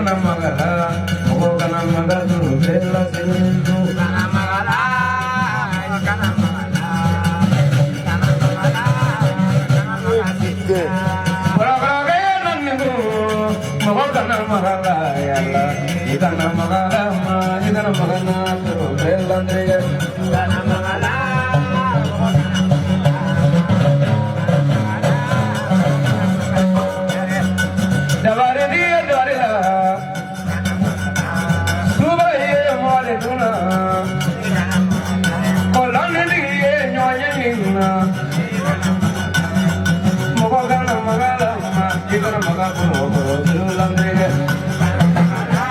Kana magala, mɔgɔ kana maga bɛɛ la senu. Kana magala, kana magala, kana magala, kana magala. Kɔrɔkɔrɔkɛ naniku, mɔgɔ kana magala yala, i kana magala ma, i kana magala bɛɛ la nɛgɛ. Kana magala, mɔgɔ kana magala, kana magala. Dabari ye dari la, Kana magala, suba ye mɔle dunna, kana magala, kɔlɔnni ye ɲɔgɔn ye na. kana magala. Mɔgɔ kana magala ma, i kana maga kɔrɔkɔrɔ la nɛgɛ. Kana magala,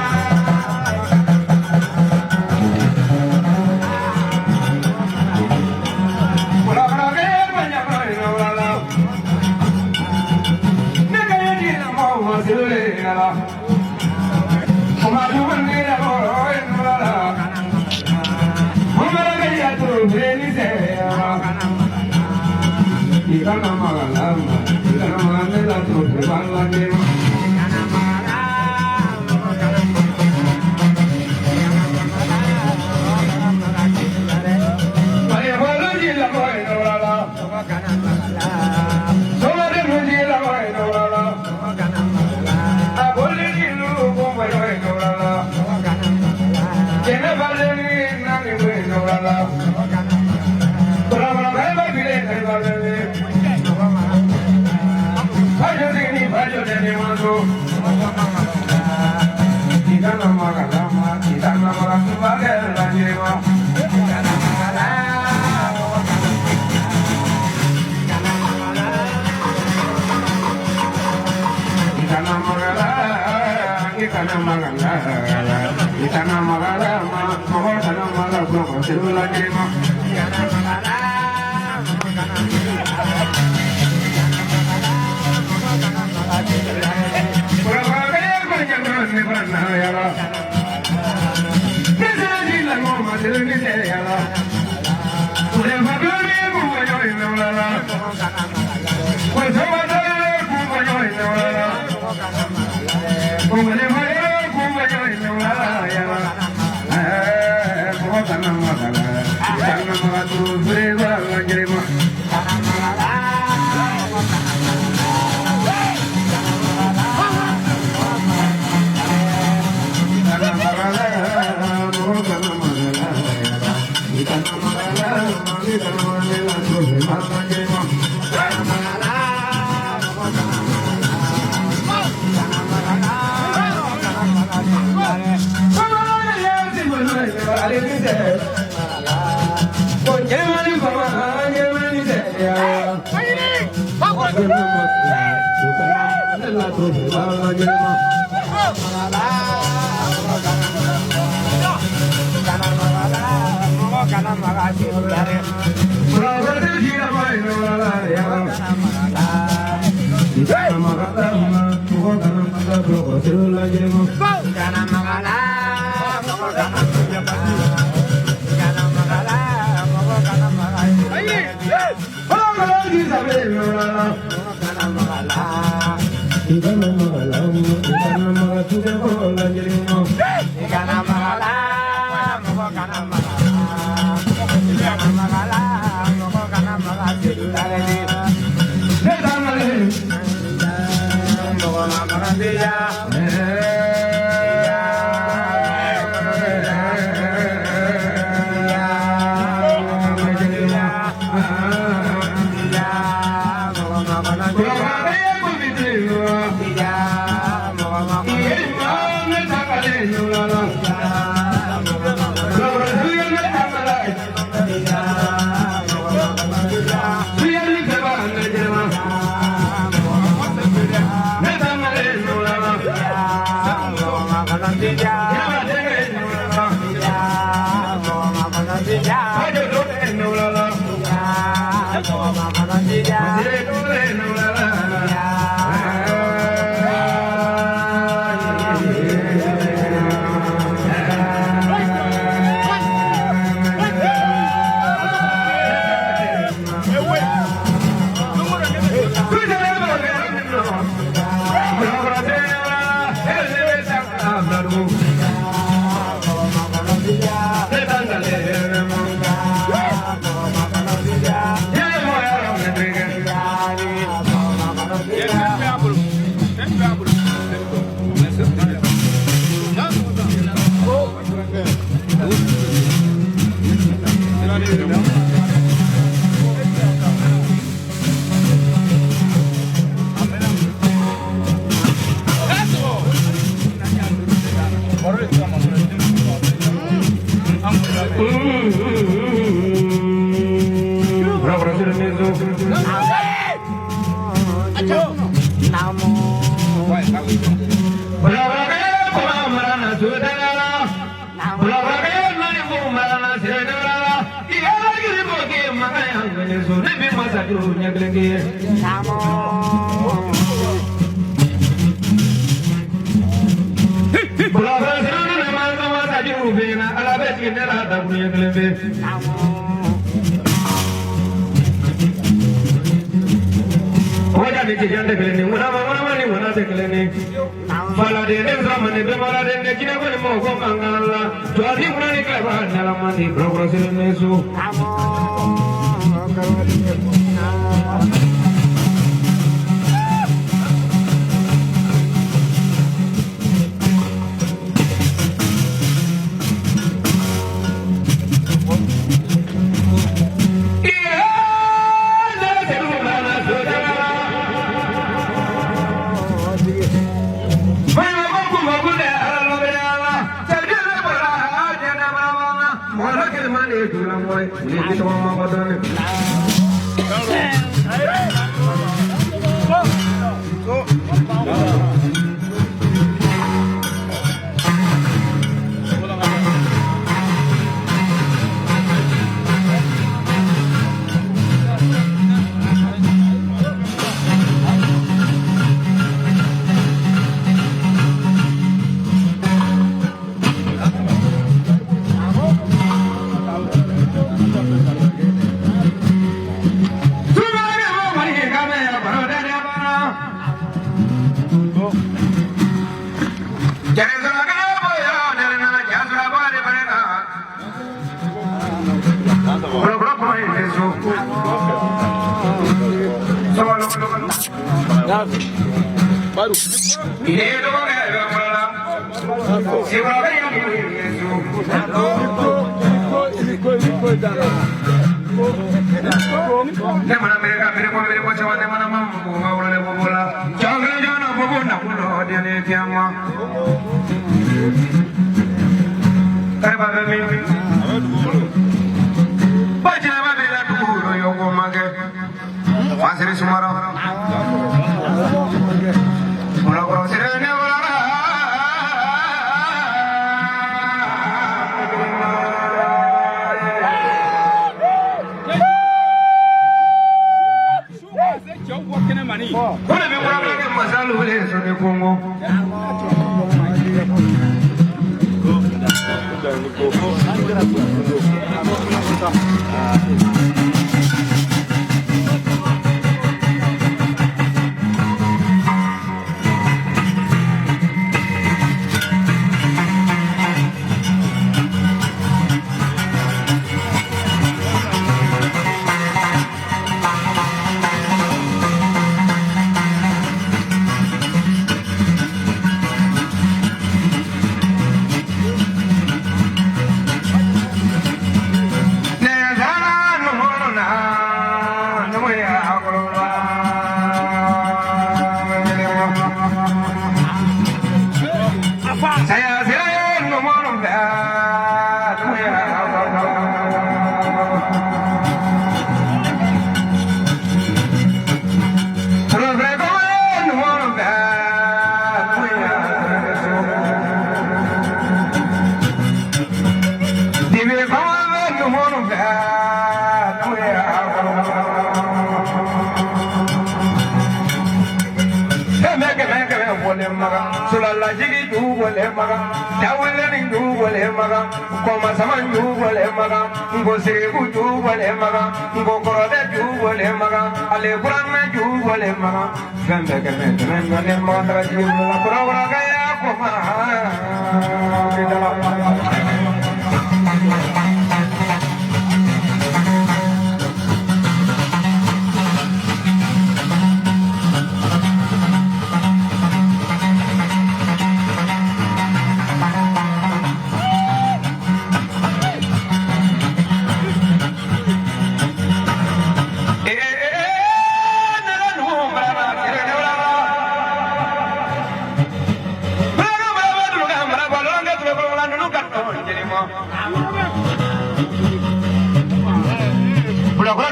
Kɔrɔkɔrɔkɛ ma ɲa la. Ne ka ye di la mɔgɔ ma sele la. Kuma jugu ni la mɔgɔ ye la. Mɔgɔ ka ya to bɛ ni sɛ ya. I kana magala ma, i kana maga ne la to bɛ ba la ne ma. Kana magala, mɔgɔ kana magala, kana magala. Bari bolo ji la mɔgɔ ye la. Mɔgɔ kana magala, Sɔmɔden mu ji la mɔgɔ ye la. mɔgɔ kana magala, A boli ji lu ko mɔgɔ ye la. mɔgɔ kana magala, Jɛnɛ balen ni nani ko ye la. mɔgɔ kana magala, Kɔrɔkɔrɔkɛ bɛ bile kɛ ba bɛ. mɔgɔ kana magala, Bajo sigi bajo deni manso. mɔgɔ kana magala. I kana magala ma, i kana maga tuba kɛ la jema. Kana magala, mɔgɔ kana magala, kana magala. I kana magala, i kana magala, i kana magala ma, mɔgɔ kana maga mɔgɔ selu la jema. Kana magala, mɔgɔ kana magala, kana magala, mɔgɔ kana magala. Kɔrɔkɔrɔkɛ ko ɲama ne bana yala. Kana magala, Ne sera ji la mɔgɔ ma selu ni tɛ yala. Ule fa dɔ ni kun ma ɲɔgɔn ye la. Mɔgɔ kana magala, Ko sɔgɔ dɔ ye kun ma ɲɔgɔn ye la. mɔgɔ kana magala. Ko wale fa ye kun ma ɲɔgɔn ye la yala. Mɔgɔ kana magala, i kana maga turu bere ba la jema. Kana magala, mɔgɔ kana magala, kana magala, mɔgɔ kana magala. Kana magala, mɔgɔ kana magala, i kana magala, i kana magala turu ba la jema. Kana magala, mɔgɔ kana magala, kana magala, mɔgɔ kana magala. Bamanan ye si bolo ye ale ni tɛ. Ko jɛmani fama jɛmani tɛ ya. Kana magala, i kana magala turu ba la jema. Magala, mɔgɔ kana magala, kana magala, mɔgɔ kana magala. Kɔrɔkɔrɔ jira ma ye la ya. Kana magala, I kana magala, mɔgɔ kana maga mɔgɔ la jema. Kana magala, mɔgɔ kana magala, kana magala, mɔgɔ kana magala. Kɔrɔkɔrɔ ji sabe la. Mɔgɔ kana magala, I kana magala, i kana maga tukɛ kɔrɔ la jema. Kana magala, mɔgɔ kana magala, kana magala, mɔgɔ kana magala. Ne taamalen. Mɔgɔ ma maga ya, mɔgɔ ma maga.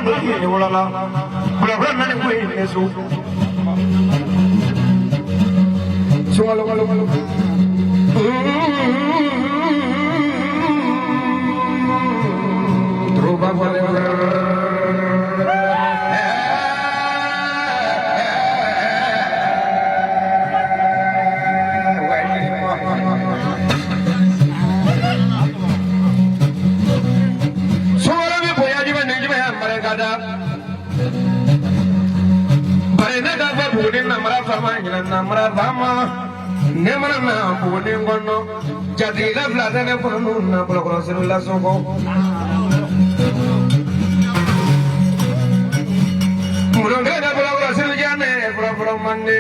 ko in wolola bulɔkɔrɔ nani ko in so sunkalo Truba ne mana na buguni kɔnɔ jatigila fila tɛ ne kɔnɔ na bɔlɔkɔrɔ sirila sɔgɔ mulokɛ ka bɔlɔkɔrɔ sirija ne fɔlɔfɔlɔ mande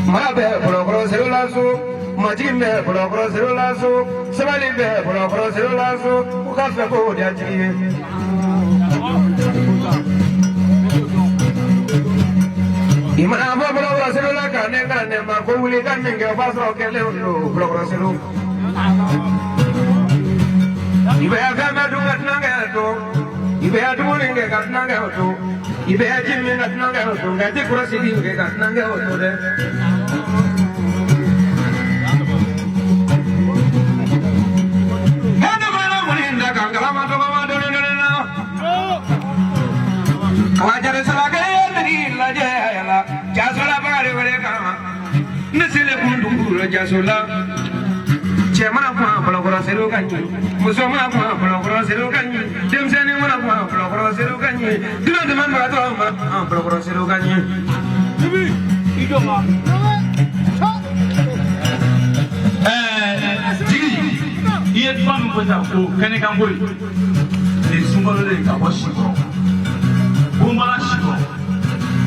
mara bɛ bɔlɔkɔrɔ sirila so majigin bɛ bɔlɔkɔrɔ sirila so sabali bɛ bɔlɔkɔrɔ sirila so u ka fɛ k'o de jigi ye. I mana fɔ bɔlɔkɔrɔ siriw la ka ne ka ne ma ko wuli ka min kɛ o b'a sɔrɔ kɛlen don bɔlɔkɔrɔ siriw. I bɛ fɛn bɛɛ dun ka dunankɛ to i bɛ dumuni kɛ ka dunankɛ to i bɛ ji min ka dunankɛ to nka i tɛ kɔlɔsili kɛ ka dunankɛ to dɛ. Ne mana mun da kan kalama tɔgɔma dɔɔni dɔɔni na. Kawajari salakɛ ye nigi lajɛ la jasola bakari wele kama ne selen kun dugu la jasola cɛ mana kuma bɔlɔkɔrɔ seliw ka ɲi muso mana kuma bɔlɔkɔrɔ seliw ka ɲi denmisɛnnin mana kuma bɔlɔkɔrɔ seliw ka ɲi dunan tɛmɛ bagatɔ ma bɔlɔkɔrɔ seliw ka ɲi. Jigi i ye kuma min fɔ sisan o kɛnɛkanko ye nin sunkalo de ka bɔ Sikɔrɔ bonbala Sikɔrɔ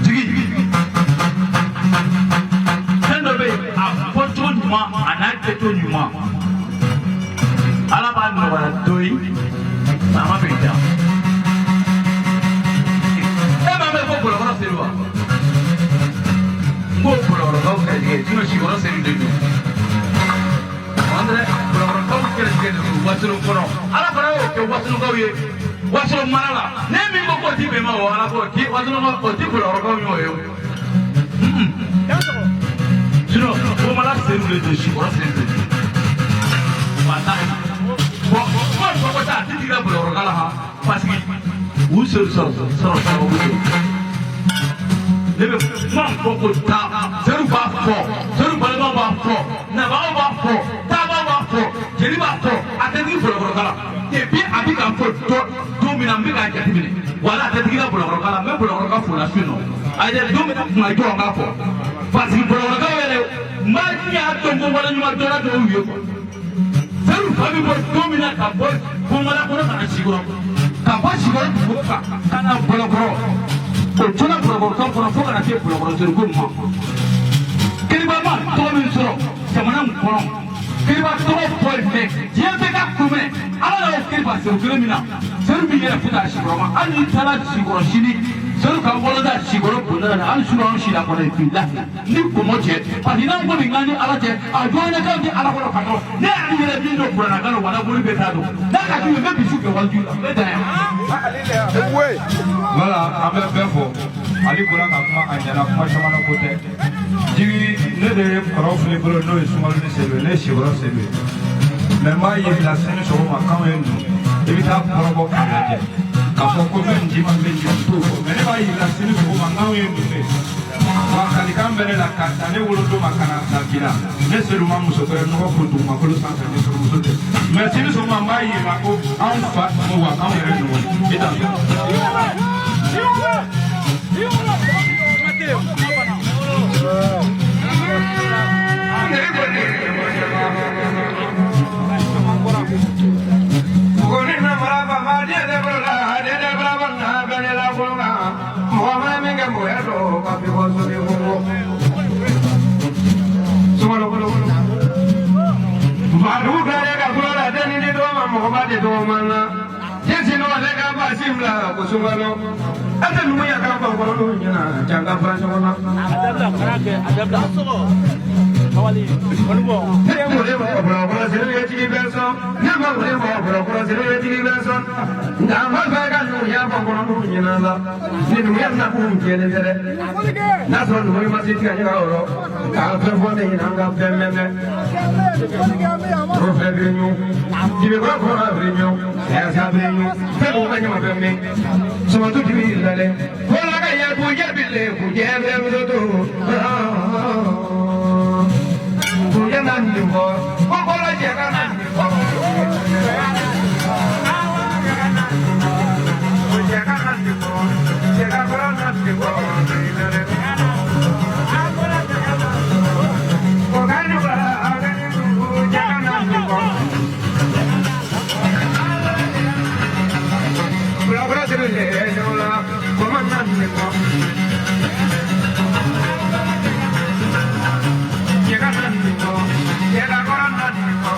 jigi fɛn dɔ bɛ yen a fɔcogo ɲuman a n'a kɛcogo ɲuman Ala b'a nɔgɔya dɔ ye faama bɛ ja e m'a mɛn ko bɔlɔkɔrɔ seli wa n ko bɔlɔkɔrɔkaw kɛrɛtigɛ sinon Sikɔrɔ seli de don an tɛ bɔlɔkɔrɔkaw kɛrɛtigɛ de don wasolon kɔnɔ Ala fana y'o kɛ wasolonkaw ye wasolon mara la ne min ko k'o ti bɛn ma o Ala k'o ti wasolonkaw o ti bɔlɔkɔrɔkaw ɲɔgɔn ye o sinon bonbala seli de don Sikɔrɔ seli de don walahi bon kuma fɔ ko taa a ti tigɛ bɔlɔkɔrɔka la han parce que u seli sɔrɔ sɔrɔ sababu don ne bɛ kuma fɔ ko taa seru b'a fɔ seru balimaw b'a fɔ nabagaw b'a fɔ taabaw b'a fɔ jeli b'a fɔ a tɛ digi bɔlɔkɔrɔka la depuis a bɛ ka fɔ don min na n bɛ k'a jateminɛ wala a tɛ digi la bɔlɔkɔrɔka la n bɛ bɔlɔkɔrɔka fo la su nɔ a yɛrɛ don min na kuma jɔ n k'a fɔ parce que bɔlɔkɔrɔkaw yɛrɛ maa y'a dɔn ko waleɲuman dɔnna dɔw ye quoi seru fa bɛ bɔ don min na ka bɔ bonbala kɔnɔ ka na Sikɔrɔ ka bɔ Sikɔrɔ dugu kan ka na Bɔlɔkɔrɔ o tɔnɔ bɔlɔkɔrɔkaw kɔnɔ fo ka na se bɔlɔkɔrɔ seruko ma kiriba ma tɔgɔ min sɔrɔ jamana in kɔnɔ kiriba tɔgɔ fɔ mɛ diɲɛ bɛɛ ka kunbɛn Ala y'o kiriba seru kelen min na seru min yɛrɛ fo taa Sikɔrɔ ma hali n'i taara Sikɔrɔ sini seru ka woloda Sikɔrɔ bonda la hali sura an sila kɔnɔ bilahi ni kɔmɔ cɛ parce que n'an ko nin kan ni Ala cɛ a jɔnɲɛkan tɛ Ala kɔnɔ ka dɔn ne yɛrɛ yɛrɛ min don kuranna kan wala boli bɛ taa don n'a ka di u ye n bɛ bisu kɛ waliju la n bɛ dan yan. Voilà, an bɛ bɛɛ fɔ Ali bɔra ka kuma a ɲɛna kuma caman na ko tɛ jigi ne de ye kɔrɔw fili bolo n'o ye sunkalo ni seli ye ne ye Sikɔrɔ seli ye mɛ n b'a yir'i la sini sɔgɔma k'anw ye ninnu i bɛ taa kɔrɔbɔ k'a lajɛ k'a fɔ ko n bɛ nin d'i ma n bɛ nin d'i ma n t'o fɔ mɛ ne b'a yir'i la sini sɔgɔma k'anw ye ninnu de wa kalikan bɛ ne la k'a ta ne wolodon ma ka na bila bi la ne Seydou ma muso wɛrɛ nɔgɔ ko dugumakolo sanfɛ ni furumuso tɛ mɛ sini sɔgɔma n b'a yir'i la ko anw fa tun wa k'anw yɛrɛ numu i dan. sɔn nka an b'a fɛ ka numuya fɔ kɔnɔ n'u ɲinɛ la ni numuya nakun jɛlen tɛ dɛ n'a sɔrɔ numu ma se tigɛ ɲaga yɔrɔ k'a fɛn fɔ ne ɲinɛ an ka fɛn mɛn dɛ o fɛn bɛ ɲun jibikɔrɔ kɔrɔ bɛ ɲun ɛsa bɛ ɲun fɛn b'u ka ɲama fɛn min sɔmɔtu tibi lale ko la ka yɛ k'u jɛ bile k'u jɛ bɛ muso to k'u jɛ na nin fɔ ko kɔrɔ jɛ ka na nin fɔ. Jɛ ka na nin fɔ jɛ ka kɔrɔ na nin fɔ. Ko ka nin fɔ a ka nin jɛ ka na nin fɔ. Kura siri le la ko ma na nin fɔ. Jɛ ka na nin fɔ jɛ ka kɔrɔ na nin fɔ.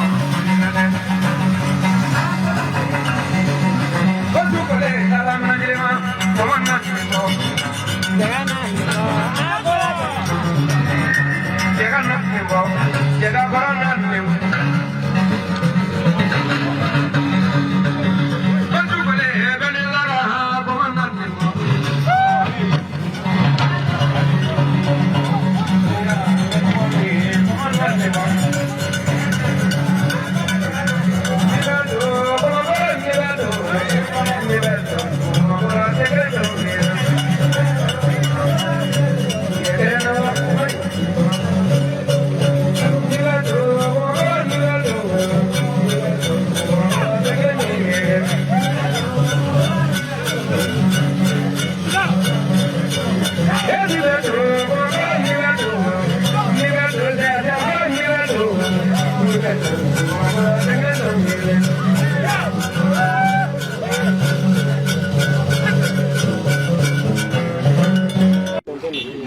Ko dukole ala mana jɛma ko ma na nin fɔ. Jɛ ka na nin fɔ jɛ ka kɔrɔ na nin fɔ. Ko dukole bɛ ni lara ko ma na nin fɔ.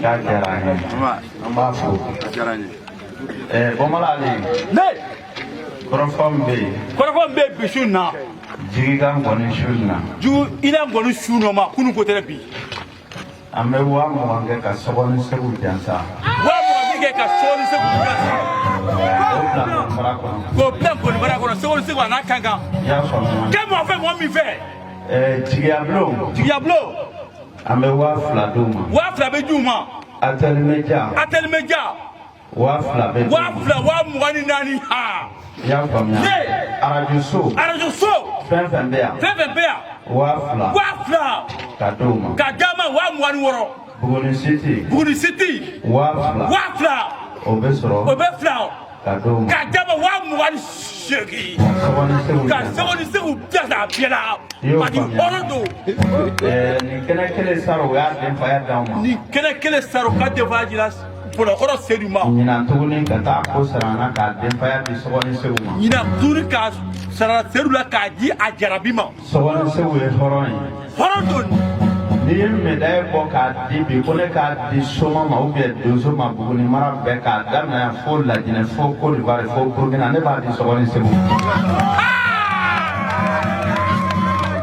K'a diyara an ye an b'a fo Bɔnbɔla Ale ne kɔrɔfɔ min bɛ yen kɔrɔfɔ min bɛ bi su in na jigi ka ngɔni su in na jugu i la ngɔni su nɔ ma kunun ko tɛ dɛ bi an bɛ 20,000 kɛ ka Sɔgɔni Segu jansa 20,000 min kɛ ka Sɔgɔni Segu jansa k'o bila ngɔnifara kɔnɔ k'o bila ngɔnifara kɔnɔ Sɔgɔni Segu a n'a kan kan i y'a faamuya kɛ mɔgɔ fɛ mɔgɔ min fɛ Jigiyabulon Jigiyabulon an bɛ 2,000 d'u ma 2,000 bɛ d'u ma Atɛlimeja Atɛlimeja 2,000 bɛ d'u ma 2,000 24,000 ha i y'a faamuya Ne. Arajoso arajoso fɛn fɛn bɛ yan fɛn fɛn bɛ yan 2,000 2,000 ka d'u ma ka d'a ma 26,000 Buguni City Buguni City 2,000 2,000 o bɛ sɔrɔ o bɛ fila ka d'u ma ka d'a ma 28,000 Sɔgɔni Segu ka jansa Sɔgɔni Segu jansa a bɛɛ la I y'o parce que faamuya. hɔrɔn don Nin kɛnɛ kelen saro o y'a denfaya d'anw ma nin kɛnɛ kelen saro ka denfaya jira Bɔlɔkɔrɔ Sedu ma ɲinan tuguni ka taa ko sara an na k'a denfaya di Sɔgɔni Segu ma ɲinan tuguni ka sara Sedu la k'a di a jarabi ma Sɔgɔni Segu ye hɔrɔn ye hɔrɔn don n'i ye médaille bɔ k'a di bi ko ne k'a di soma ma ou bien donso ma Buguni mara bɛɛ k'a daminɛ yan fo Lajinɛ fo Côte d'Ivoire fo Burkina ne b'a di Sɔgɔni Segu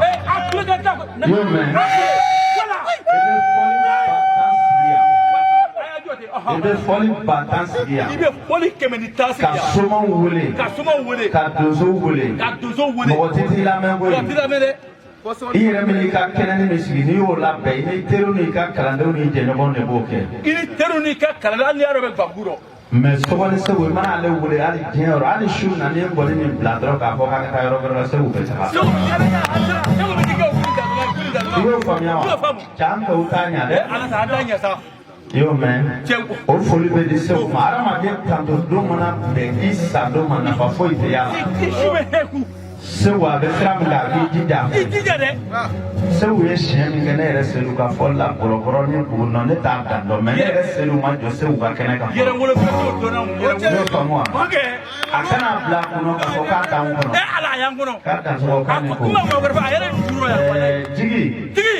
ee a tulo ka taa i y'o mɛn wala i bɛ fɔli 10 000 sigi yan a y'a jɔ ten i bɛ fɔli 10 000 sigi yan i bɛ fɔli 110 ka sigi yan somaw wele ka somaw wele ka donsow wele ka donsow wele mɔgɔ tɛ t'i lamɛn koyi mɔgɔ t'i lamɛn dɛ i yɛrɛ min n'i ka kɛnɛni min sigi n'i y'o labɛn i n'i teriw n'i ka kalandenw n'i jɛɲɔgɔnw de b'o kɛ i ni teriw n'i ka kalanden hali n'i y'a dɔn bɛ gabugu rɔ mais Sɔgɔni Segu i mana ale wele hali diɲɛ yɔrɔ hali su na n'i ye ngɔni nin bila dɔrɔn k'a fɔ k'an ka taa yɔrɔ wɛrɛ la Segu bɛ taga Segu Segu bɛ t'i kɛ o kuli datuma kuli datuma i y'o faamuya i y'o wa faamu cɛ an tɔw t'a ɲa dɛ ala sa an t'a ɲɛ sa i y'o mɛn cɛ o foli bɛ di Segu ma hadamaden tanto don mana bɛn i sa don ma nafa foyi tɛ y'a la i su bɛ hɛ ku Segu a bɛ sira min kan a k'i jija a i fɛ jija dɛ Segu ye siɲɛ min kɛ ne yɛrɛ Sedu ka fɔli la Bɔlɔkɔrɔ ni Buguni nɔ ne t'a dan dɔn mais ne yɛrɛ Sedu ma jɔ Segu ka kɛnɛ kan fɔlɔ yɛrɛwolo fɛn t'o dɔn na mun i y'o yɛrɛwolo faamu wa ok a kana bila a kɔnɔ k'a fɔ k'a t'an kɔnɔ ɛ ala a y'an kɔnɔ k'a dansogo a k'a ni ko ko kuma mɔgɔ wɛrɛ fɛ a yɛrɛ juru yan Ɛɛ, Jigi tigi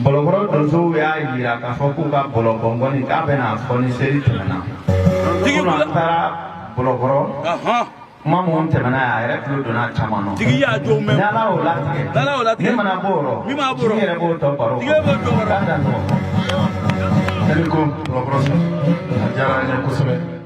Bɔlɔkɔrɔ donsow y'a yira k'a fɔ k'u ka bɔlɔbɔngɔni k'a bɛna fɔ ni seli tɛmɛna Jigi kunun an taara Bɔlɔkɔrɔ ahan kuma minnu tɛmɛna yan a yɛrɛ tulo donna caman nɔ tigi y'a jɔ mɛn ni Ala y'o latigɛ Ni Ala y'o latigɛ. min mana bɔ o rɔ Min mana bɔ o rɔ. Jigi yɛrɛ b'o tɔ baro Jigi b'o tɔ baro. k'a dansogo Ɛliko Bɔlɔkɔrɔ a diyara an ye kosɛbɛ.